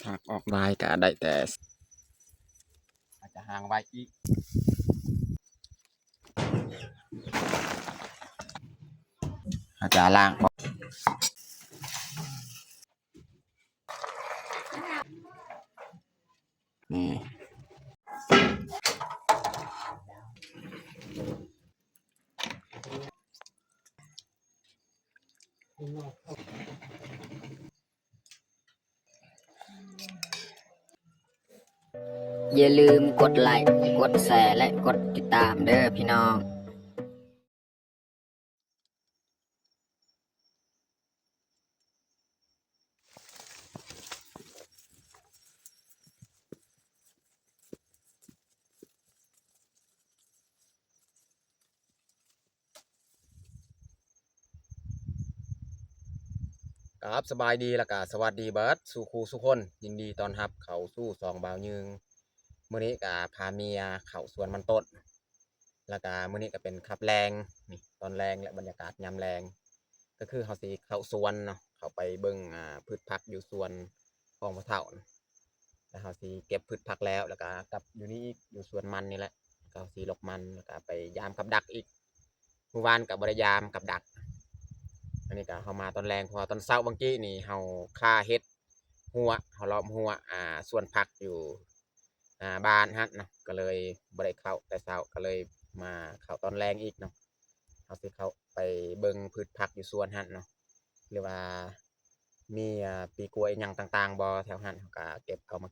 ຫາກອອກຫຼາຍກະໄດ້ແຕ່ ອາດຈະຫ່າງໄວ້ອີກ ອາດຈະລ້າງອອກ ນີ້ ຢ່າລືມກົດໄລ້ ກົດແຊ ແລະ ກົດຕິດຕາມເດີ້ພີ່ນ້ອງ. ກາບສະບາຍດີ ແລ້ວກະສະຫວັດດີເບິດສູ່ຄູ່ສູ່ຄົນ. ຍິນດີຕ້ອນຮັບເຂົ້າສູ່ຊ່ອງບ່າວຍືງ. ມື້ນີ້ກະພາເມຍເຂົ້າສວນມັນຕົ້ນ ແລ້ວກະມື້ນີ້ກະເປັນຄັບແລງ ນີ້ຕອນແລງ ແລະ ບັນຍາກາດຍາມແລງ ກະຄືເຮົາຊິເຂົ້າສວນເນາະ ເຂົ້າໄປເບິ່ງ ອາ ພືດຜັກຢູ່ສວນຂອງພໍ່ເຖົ້ານະ. ແລ້ວເຮົາຊິເກັບພືດຜັກແລ້ວ ແລ້ວກະກັບຢູ່ນີ້ອີກ ຢູ່ສວນມັນນີ້ແຫຼະ ເຮົາຊິລົກມັນ ແລ້ວກະໄປຢາມກັບດັກອີກ. ມື້ວານກະບໍ່ໄດ້ຢາມກັບດັກ ອັນນີ້ກະເຮົາມາຕອນແລງ ເພາະວ່າຕອນເຊົ້າຫວ່າງກີ້ນີ້ເຮົາຄາເຮັດຮົ້ວ ເຮົາລ້ອມຮົ້ວ ອາ ສວນຜັກຢູ່ ອາ ບ້ານຫັ້ນເນາະ ກະເລີຍບໍ່ໄດ້ເຂົ້າແຕ່ເຊົ້າ ກະເລີຍມາເຂົ້າຕອນແລງອີກເນາະ. ເຮົາຊິເຂົ້າໄປເບິ່ງພືດຜັກຢູ່ສວນຫັ້ນເນາະ ຫຼືວ່າມີ ອາ ປີກົວອີ່ຫຍັງຕ່າງໆບໍ່ແຖວຫັ້ນ ເຮົາກະເກັບເອົາມາ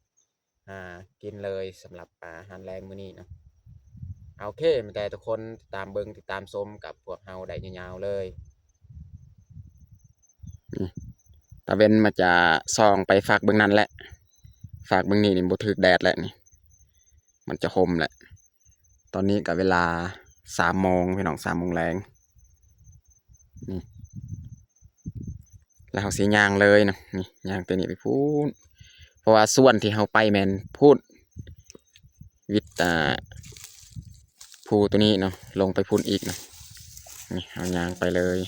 ຫາກິນເລີຍສຳລັບອາຫານແລງມື້ນີ້ເນາະ. ໂອເຄ ມີແຕ່ທຸກຄົນຕິດຕາມເບິ່ງຕິດຕາມຊົມກັບພວກເຮົາໄດ້ຍາວໆເລີຍ. ນີ້ ຕາເວັນມັນຈະສ່ອງໄປຟາກເບິ່ງນັ້ນແຫຼະ ຟາກເບິ່ງນີ້ນີ້ບໍ່ຖືກແດດແຫຼະ ນີ້ມັນຈະຫົ່ມແຫຼະ. ຕອນນີ້ກະເວລາສາມໂມງພີ່ນ້ອງ ສາມໂມງແລງ ນີ້ ແລ້ວເຮົາຊິຍ່າງເລີຍເນາະ ນີ້ຍ່າງແຕ່ນີ້ໄປພຸ້ນ ເພາະວ່າສວນທີ່ເຮົາໄປແມ່ນພຸ້ນ ວິດ ອາ ພູໂຕນີ້ເນາະ ລົງໄປພຸ້ນອີກເນາະ. ນີ້ເຮົາຍ່າງໄປເລີຍ.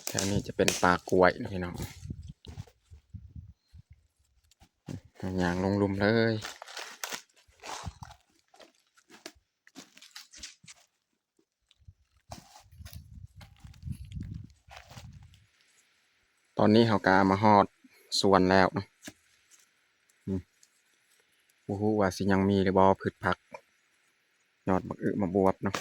ແຖວນີ້ຈະເປັນປ່າກ້ວຍເນາະພີ່ນ້ອງ ຍ່າງລົງລຸ່ມເລີຍ. ຕອນນີ້ເຮົາກະມາຮອດສວນແລ້ວເນາະ ອືມ ບໍ່ຮູ້ວ່າຊິຍັງມີຫຼືບໍ່ ພືດຜັກ ຍອດບັກອຶ ບັກບວບເນາະ.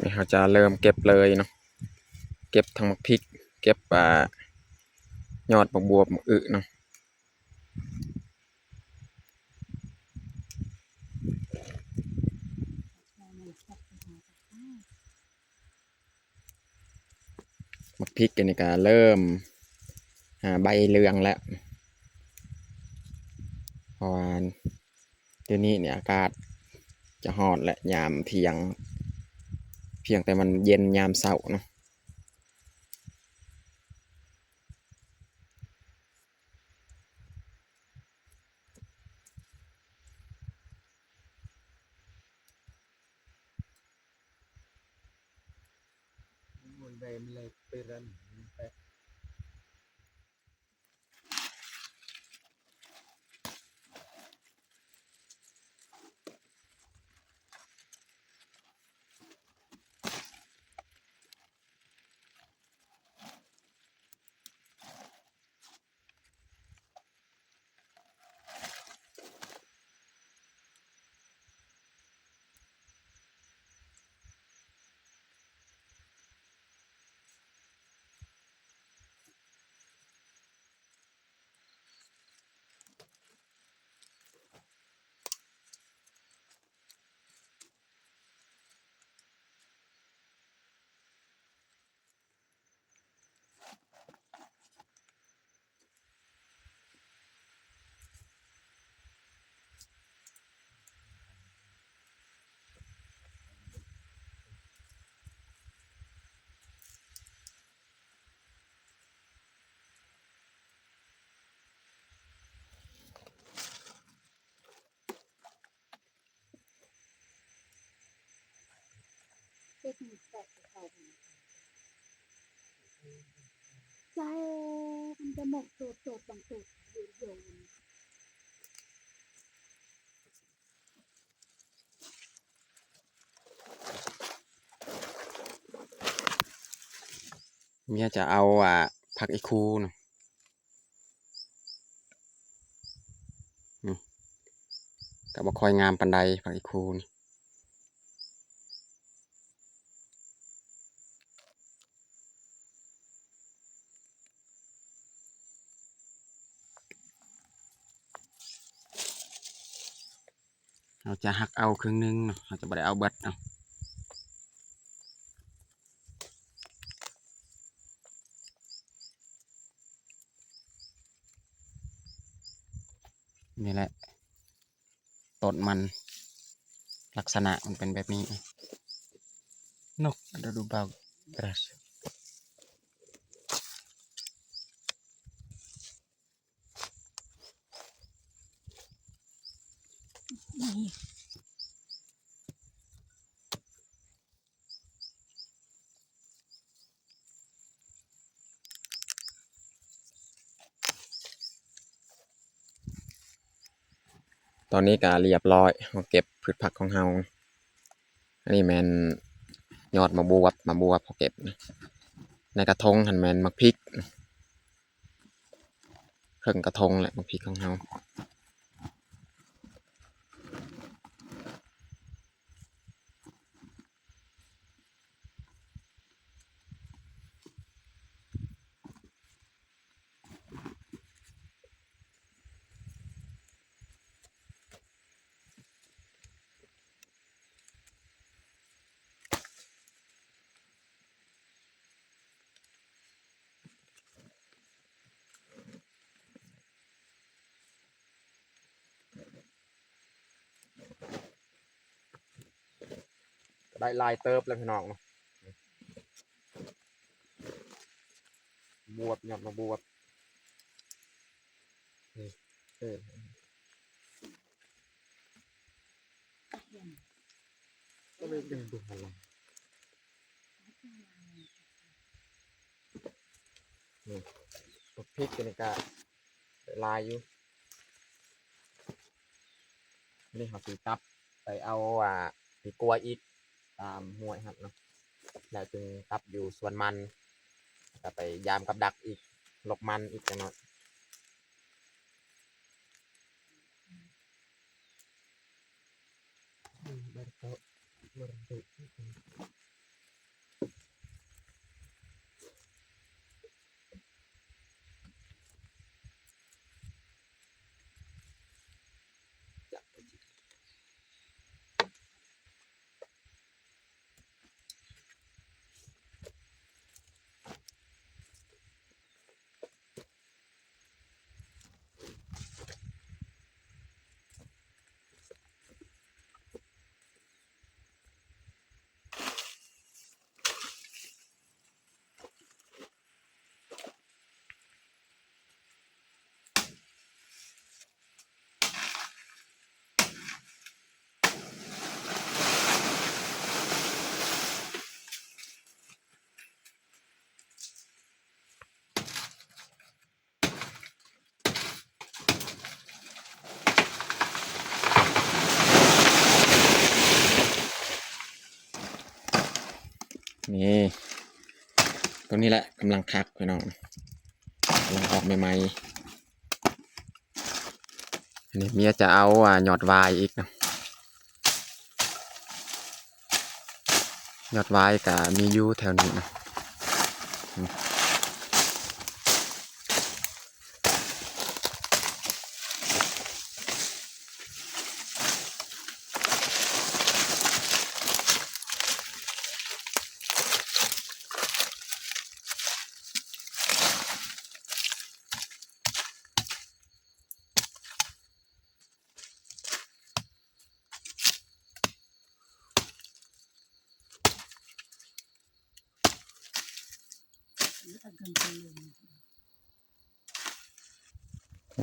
ນີ້ເຮົາຈະເລີ່ມເກັບເລີຍເນາະ ເກັບທັງໝາກພິກ ເກັບ ອາ ຍອດບັກບວບ ບັກອຶເນາະ. ໝາກພິກອັນນີ້ກະເລີ່ມ ອາ ໃບເຫຼືອງແລ້ວ ເພາະວ່າດຽວນີ້ນີ້ອາກາດຈະຮ້ອນແລະ ຍາມທ່ຽງ ພຽງແຕ່ມັນເຢັນຍາມເຊົ້າເນາະ. ໃຈມັນຈະໝົກໂຕດໆ ບາງໂຕດໂຍນໆ. ເມຍຈະເອົາ ອ່າ ຜັກອີ່ຄູນະ ອືມ ກະບໍ່ຄ່ອຍງາມປານໃດ ຜັກອີ່ຄູນະ. ເຮົາຈະຫັກເອົາເຄິ່ງໜຶ່ງເນາະ ເຮົາຈະບໍ່ໄດ້ເອົາເບິດເນາະ. ນີ້ແຫຼະ ຕົ້ນມັນ ລັກສະນະມັນເປັນແບບນີ້. Nok ada dubau keras. ຕອນນີ້ກະລຽບລ້ອຍ ເຮົາເກັບພືດຜັກຂອງເຮົາ. ອັນນີ້ແມ່ນຍອດໝາກບວບ ໝາກບວບເຮົາເກັບ. ໃນກະທົງຫັ້ນແມ່ນໝາກພິກ ເຄິ່ງກະທົງແຫຼະ ໝາກພິກຂອງເຮົາ. ກະໄດ້ຫຼາຍເຕີບແລ້ວພີ່ນ້ອງເນາະ ບວບ ຍອດໝາກບວບ ນີ້ ເອີ ນີ້ ບັກພິກນີ້ກະຫຼາຍຢູ່. ນີ້ເຮົາຊິກັບໄປເອົາ ອ່າ ປີກົວອີກ ຕາມຫ້ວຍຫັ້ນເນາະ ແລ້ວຈຶ່ງກັບຢູ່ສວນມັນ ແລ້ວກະໄປຢາມກັບດັກອີກ ຫຼົກມັນອີກຈັກໜ້ອຍ. ນີ້ ຕົວນີ້ແຫຼະກຳລັງຄັກພີ່ນ້ອງ ກຳລັງອອກໃໝ່ໆ. ອັນນີ້ເມຍຈະເອົາ ອ່າ ຍອດຫວາຍອີກນະ ຍອດຫວາຍກະມີຢູ່ແຖວນີ້ນະ.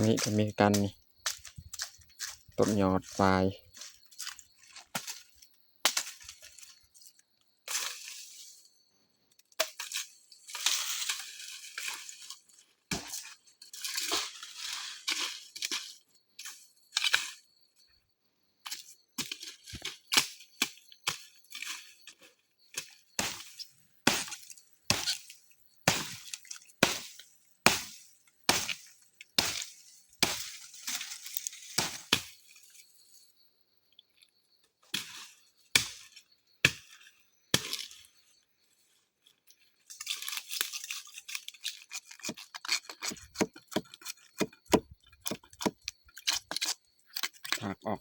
ນີ້ກະມີຄືກັນນີ້ ຕົ້ນຍອດຫວາຍ.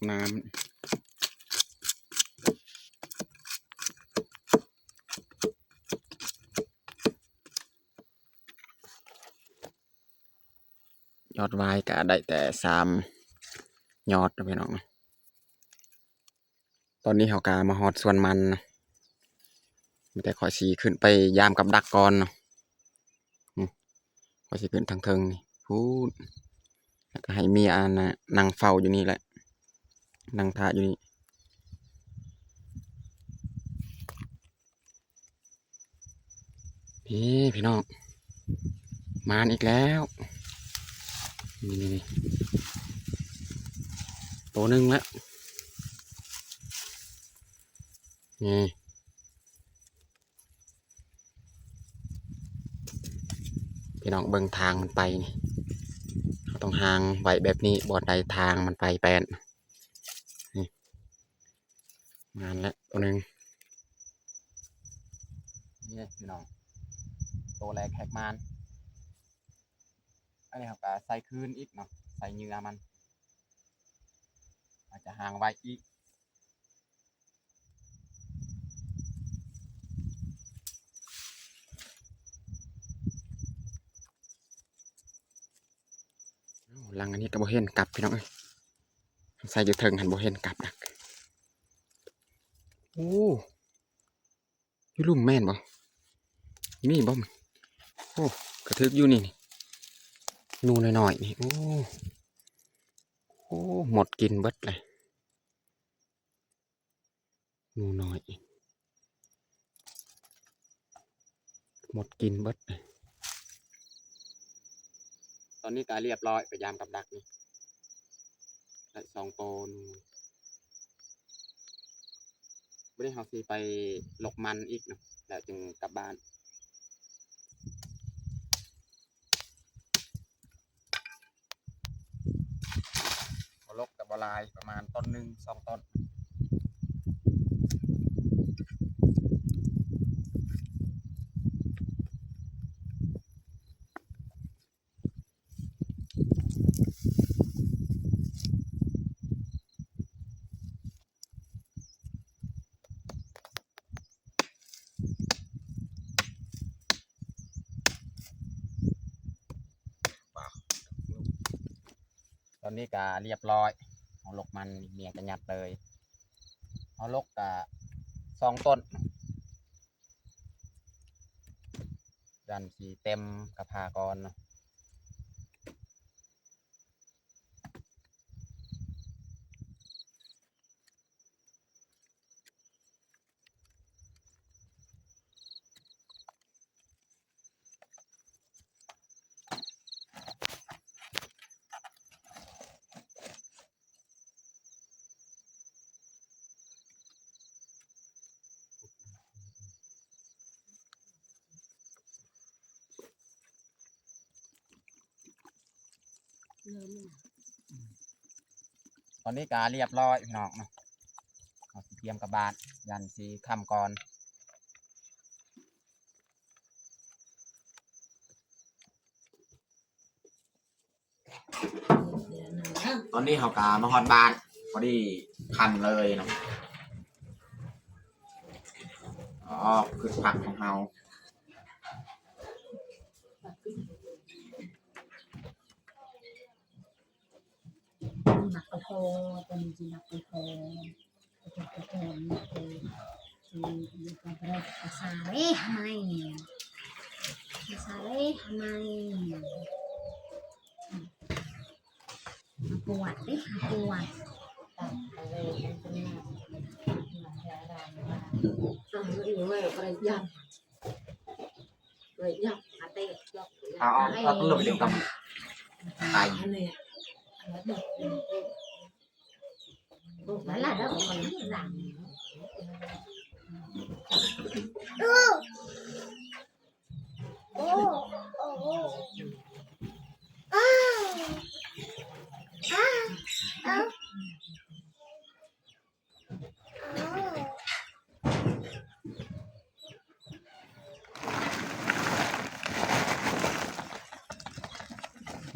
ນ້ຳ ຍອດຫວ້າຍກະໄດ້ແຕ່ສາມຍອດເນາະພີ່ນ້ອງ. ຕອນນີ້ເຮົາກະມາຮອດສວນມັນ ມີແຕ່ຂ້ອຍຊິຂຶ້ນໄປຢາມກັບດັກກ່ອນເນາະ. ອື ຂ້ອຍຊິຂຶ້ນທາງເທິງນີ້ພຸ້ນ ແລ້ວກະໃຫ້ເມຍອັນນ່າ ນັ່ງເຝົ້າຢູ່ນີ້ແຫຼະ ນັ່ງຖ້າຢູ່ນີ້. ນີ້ພີ່ນ້ອງ ມານອີກແລ້ວ ນີ້ໆໆ ໂຕໜຶ່ງລະ ນີ້ ພີ່ນ້ອງເບິ່ງທາງມັນໄປນີ້ ເຮົາຕ້ອງຫາງໄວ້ແບບນີ້ ບ່ອນໃດທາງມັນໄປແປນ ນີ້ ມານແລ້ວໂຕໜຶ່ງ ນີ້ພີ່ນ້ອງ ໂຕແລກແຮກມານ. ອັນນີ້ເຮົາກະໃສ່ຄືນອີກເນາະ ໃສ່ເຫຍື່ອມັນ ອາດຈະຫາງໄວ້ອີກ. ຫຼັງອັນນີ້ກະບໍ່ເຫັນກັບພີ່ນ້ອງເອີຍ ໃສ່ຢູ່ເທິງຫັ້ນບໍ່ເຫັນກັບດອກ. ໂອ້ ຢູ່ລຸ່ມແມ່ນບໍ່? ມີບໍ່? ໂອ້ ກະຖືກຢູ່ນີ້ ໜູນ້ອຍໆນີ້ ໂອ້ ໂອ້ ມົດກິນເບິດເລີຍ ໜູນ້ອຍ ມົດກິນເບິດ. ຕອນນີ້ກະລຽບລ້ອຍ ໄປຢາມກັບດັກນີ້ ໄດ້ສອງໂຕໜູ. ມື້ນີ້ເຮົາຊິໄປລົກມັນອີກເນາະ ແລ້ວຈຶ່ງກັບບ້ານ. ເຮົາລົກກະບໍ່ຫຼາຍ ປະມານຕົ້ນໜຶ່ງສອງຕົ້ນ. ຕອນນີ້ກະລຽບລ້ອຍ ເຮົາລົກມັນ ເມຍກະຍັດເລີຍ ເຮົາລົກກະສອງຕົ້ນ ຢ້ານຊິເຕັມກະພາກ່ອນເນາະ. ຕອນນີ້ກະລຽບລ້ອຍພີ່ນ້ອງເນາະ ເຮົາຊິກຽມກັບບ້ານ ຢ້ານຊິຄ່ຳກ່ອນ. ຕອນນີ້ເຮົາກະມາຮອດບ້ານ ພໍດີຄ່ຳເລີຍເນາະ. ອໍ ຄືພັກຂອງເຮົາ ມັກກະໂພ ຕົວນີ້ຊິມັກກະໂພ. ພາສາເລຮະໄມ ພາສາເລຮະໄມ ປວດເດ້ ປວດ ເອົາ ເອົາ ເອົາຕົວລົງໄປເຫຼັ້ນກັບໄຕ.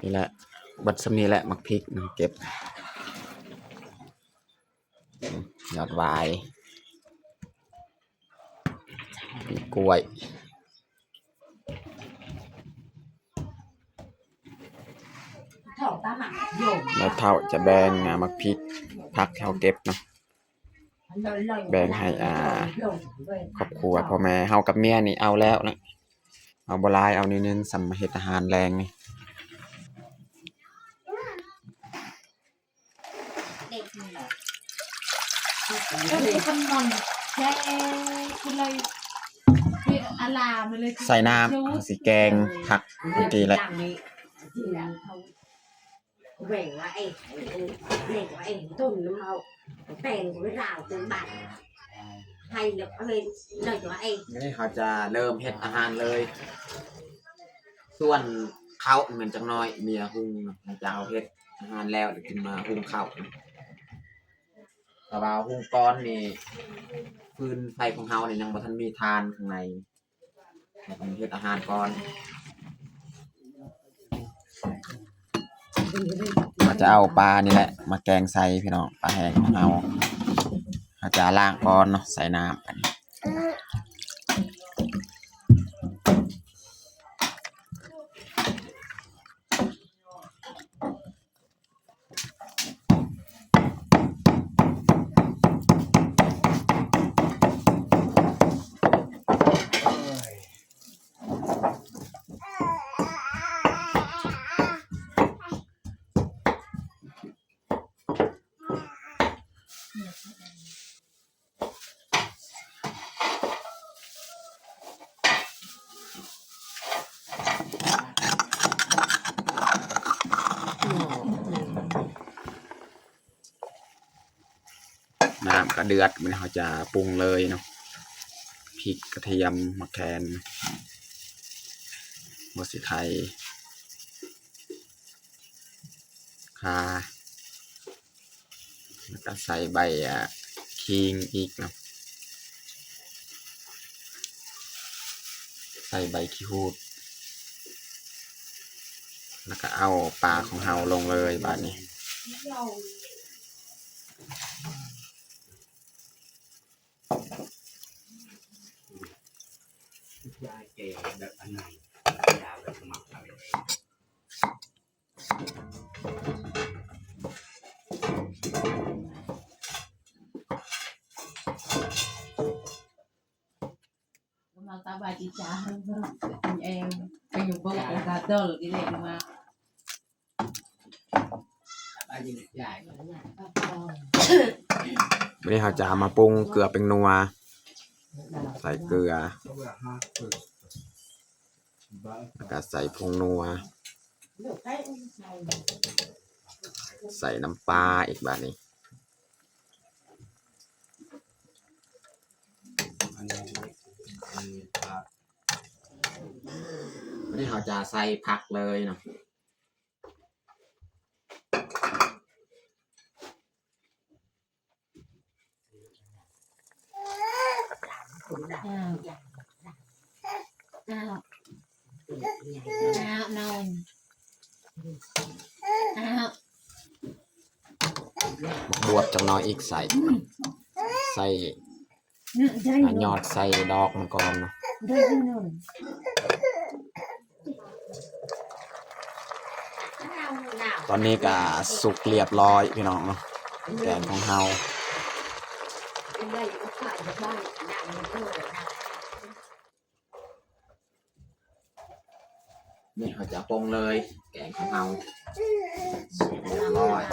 ນີ້ແຫຼະ ເບິດສ່ຳນີ້ແຫຼະ ໝາກພິກນະ ເກັບ. ຍອດຫວາຍ ມີກ້ວຍ ແລ້ວເຖົ້າຈະແບ່ງ ອ່າ ໝາກພິກ ຜັກທີ່ເຮົາເກັບເນາະ ແບ່ງໃຫ້ ອ່າ ຄອບຄົວ ພໍ່ແມ່ ເຮົາກັບເມຍນີ້ເອົາແລ້ວນະ ເອົາບໍ່ຫຼາຍ ເອົາໜ້ອຍໜຶ່ງ ສ່ຳມາເຮັດອາຫານແລງນີ້. ໃສ່ນ້ຳ ເຮົາຊິແກງຜັກມື້ກີ້ແຫຼະ. ແບ່ງວ່າເອ ແບ່ງວ່າເອ ຕົ້ນນຳເຮົາ ແຕ່ງເວລາເປັນບາດ ໃຫ້ເລີຍ ເຮົາຈະເລີ່ມເຮັດອາຫານເລີຍ. ສ່ວນເຂົ້າແມ່ນຈັກໜ້ອຍເມຍຫຸງ ຫຼັງຈາກເຮົາເຮັດອາຫານແລ້ວ ແລ້ວຈຶ່ງມາຫຸງເຂົ້າ. ເພາະວ່າຫຸງກ່ອນນີ້ ຟືນໄຟຂອງເຮົານີ້ຍັງບໍ່ທັນມີຖ່ານຂ້າງໃນ ເຮົາຕ້ອງເຮັດອາຫານກ່ອນ. ເຮົາຈະເອົາປານີ້ແຫຼະມາແກງໃສ່ພີ່ນ້ອງ ປາແຫ້ງຂອງເຮົາ ເຮົາຈະລ້າງກ່ອນເນາະ ໃສ່ນ້ຳ ນ້ຳກະເດືອດ ມື້ນີ້ເຮົາຈະປຸງເລີຍເນາະ ພິກ ກະທຽມ ໝາກແຄນ ຫົວສີໄຄ ຂ່າ ແລ້ວກະໃສ່ໃບ ອ່າ ຂີງອີກເນາະ ໃສ່ໃບຂີ້ຫູດ ແລ້ວກະເອົາປາຂອງເຮົາລົງເລີຍບາດນີ້. ມື້ນີ້ເຮົາຈະເອົາມາປຸງເກືອແປ້ງນົວ ໃສ່ເກືອ ແລ້ວກະໃສ່ຜົງນົວ ໃສ່ນ້ຳປາອີກບາດນີ້. ບາດນີ້ເຮົາຈະໃສ່ຜັກເລີຍເນາະ. ອ້າວ ອ້າວ ອ້າວ ນອນ ອ້າວ ບວບຈັກໜ້ອຍອີກ ໃສ່ ໃສ່ ອ່າ ຍອດ ໃສ່ດອກມັນກ່ອນເນາະ. ຕອນນີ້ກະສຸກລຽບລ້ອຍພີ່ນ້ອງເນາະ ແກງຂອງເຮົາ. ນີ້ເຮົາຈະປົງເລີຍ ແກງຂອງເຮົາສຸກລຽບລ້ອຍ.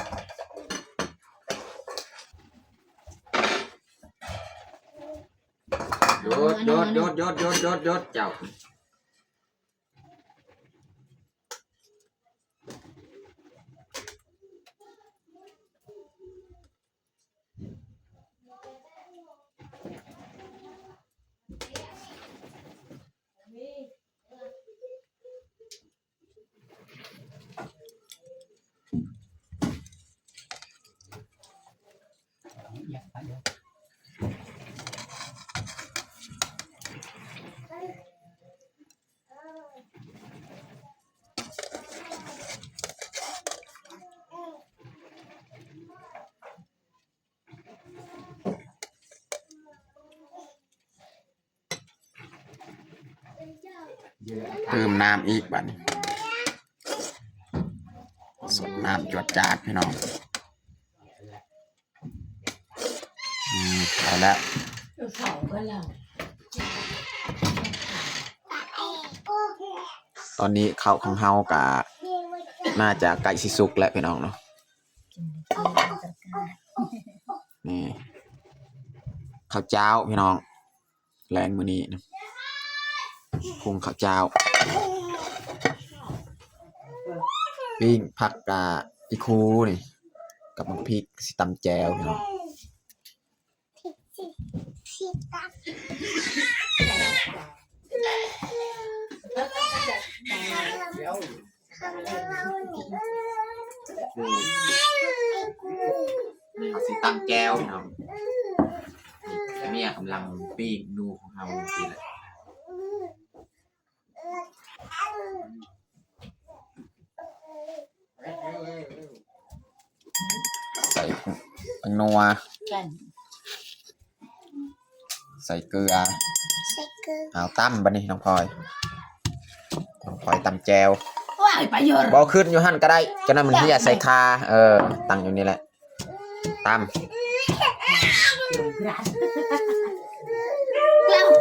ຢຸດ ຢຸດ ຢຸດ ຢຸດ ຢຸດ ຢຸດ ເຈົ້າ. ເ ຕື່ມນ້ຳອີກບາດນີ້ ສົດນ້ຳຈວດຈາດພີ່ນ້ອງ. ອືມ ເອົາແລ້ວ ຕອນນີ້ເຂົ້າຂອງເຮົາກະໜ້າຈະໃກ້ຊິສຸກແລ້ວພີ່ນ້ອງເນາະ. ນີ້ ເຂົ້າຈ້າວພີ່ນ້ອງ ແລງມື້ນີ້ນະ ຄຸງເຂົ້າຈ້າວ ປີ້ງຜັກ ອ່າ ອີ່ຄູນີ້ ກັບໝາກພິກ ຊິຕຳແຈ່ວພີ່ນ້ອງ. ເຮົາຊິຕຳແຈ່ວພີ່ນ້ອງ ເມຍກຳລັງປີ້ງໜູຂອງເຮົານີ້ແຫຼະ. ໃສ່ແປ້ງນົວ ໃສ່ເກືອ ໃສ່ເກືອ ເອົາ ຕຳບາດນີ້ນ້ອງພອຍ ນ້ອງພອຍຕຳແຈ່ວ ວ້າຍ ໄປເຍາະ ບໍ່ຂຶ້ນຢູ່ຫັ້ນກໍໄດ້ ຈະນັ້ນມັນເຮຍໃສ່ຄາ ເອີ ຕັ້ງຢູ່ນີ້ແຫຼະ ຕຳ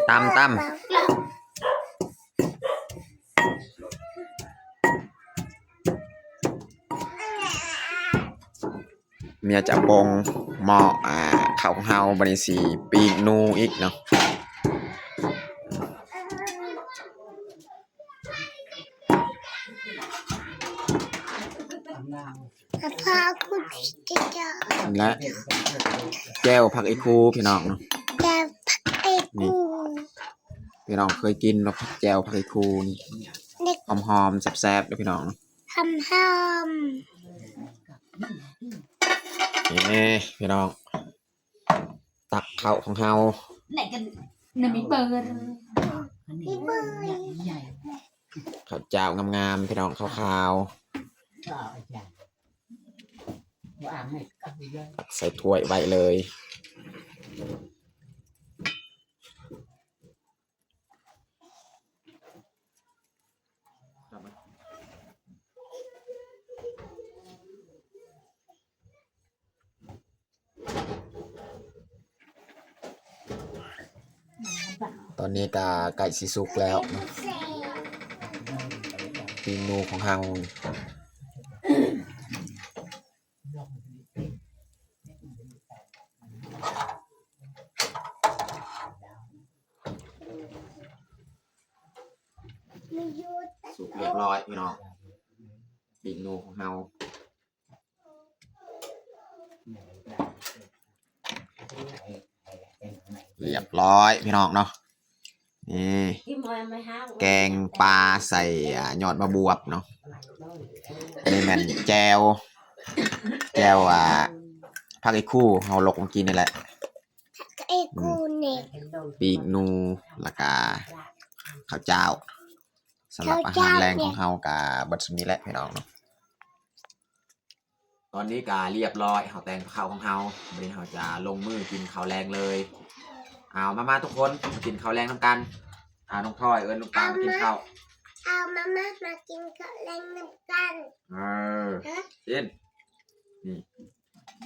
ຕຳ ຕຳ. ເມຍຈະປົງໝໍ້ ອ່າ ເຂົ້າຂອງເຮົາ ບາດນີ້ຊິປີ້ງໜູອີກເນາະ. ແລະ ແຈ່ວຜັກອີ່ຄູພີ່ນ້ອງເນາະ ແຈ່ວຜັກອີ່ຄູ ນີ້ ພີ່ນ້ອງເຄີຍກິນບໍ່ ແຈ່ວຜັກອີ່ຄູນີ້ ຫອມໆ ແຊບໆ ເດີພີ່ນ້ອງ ຫອມໆ. ເອີ ພີ່ນ້ອງ ຕັກເຂົ້າຂອງເຮົາ ເຂົ້າຈ້າວງາມໆ ພີ່ນ້ອງ ຂາວໆ ຕັກໃສ່ຖ້ວຍໄວ້ເລີຍ. ຕອນນີ້ກະໃກ້ຊິສຸກແລ້ວເນາະ ປີ້ງໜູຂອງເຮົາ. ສຸກຮຽບຮ້ອຍພີ່ນ້ອງ ປີ້ງໜູຂອງເຮົາ ຮຽບຮ້ອຍພີ່ນ້ອງເນາະ. ນີ້ ແກງປາໃສ່ ອ່າ ຍອດໝາກບວບເນາະ. ອັນນີ້ແມ່ນແຈ່ວ ແຈ່ວ ອ່າ ຜັກອີ່ຄູ ເຮົາລົກເມື່ອກີ້ນີ້ແຫຼະ ຜັກອີ່ຄູນີ້ ປີ້ງໜູ ແລ້ວກະເຂົ້າຈ້າວ. ສຳລັບອາຫານແລງຂອງເຮົາກະເບິດສ່ຳນີ້ແຫຼະພີ່ນ້ອງເນາະ. ຕອນນີ້ກະຮຽບຮ້ອຍ ເຮົາແຕ່ງເຂົ້າຂອງເຮົາ ບາດນີ້ເຮົາຈະລົງມືກິນເຂົ້າແລງເລີຍ. ເອົາ ມາໆ ທຸກຄົນ ມາກິນເຂົ້າແລງນຳກັນ. ເອົາ ນ້ອງພອຍ ເອີ້ນນ້ອງປາມາກິນເຂົ້າ. ເອົາ ມາ ມາ ມາກິນເຂົ້າແລງນຳກັນ. ເອີ ກິນ ນີ້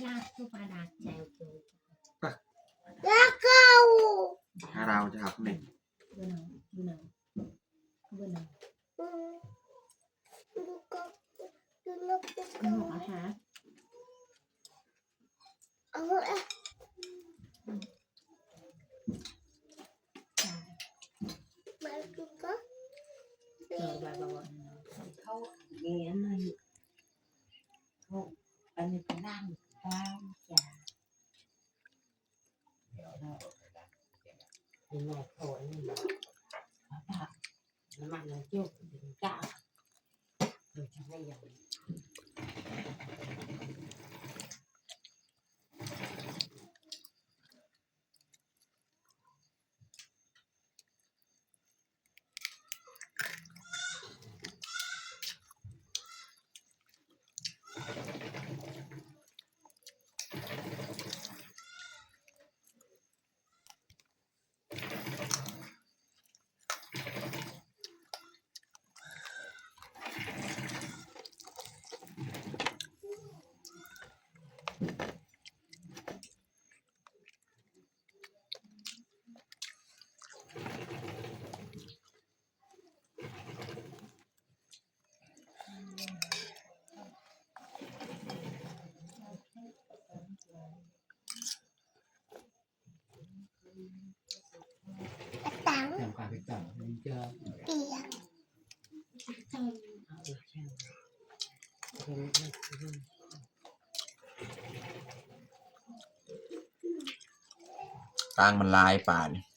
ຢາກຄືປາດາກແຈ່ວ ຢາກເຂົ້າ ຖ້າລາວຈະຮັບນີ້ ກະຕັງ ປຽກ ກາງມັນຫຼາຍປານີ້.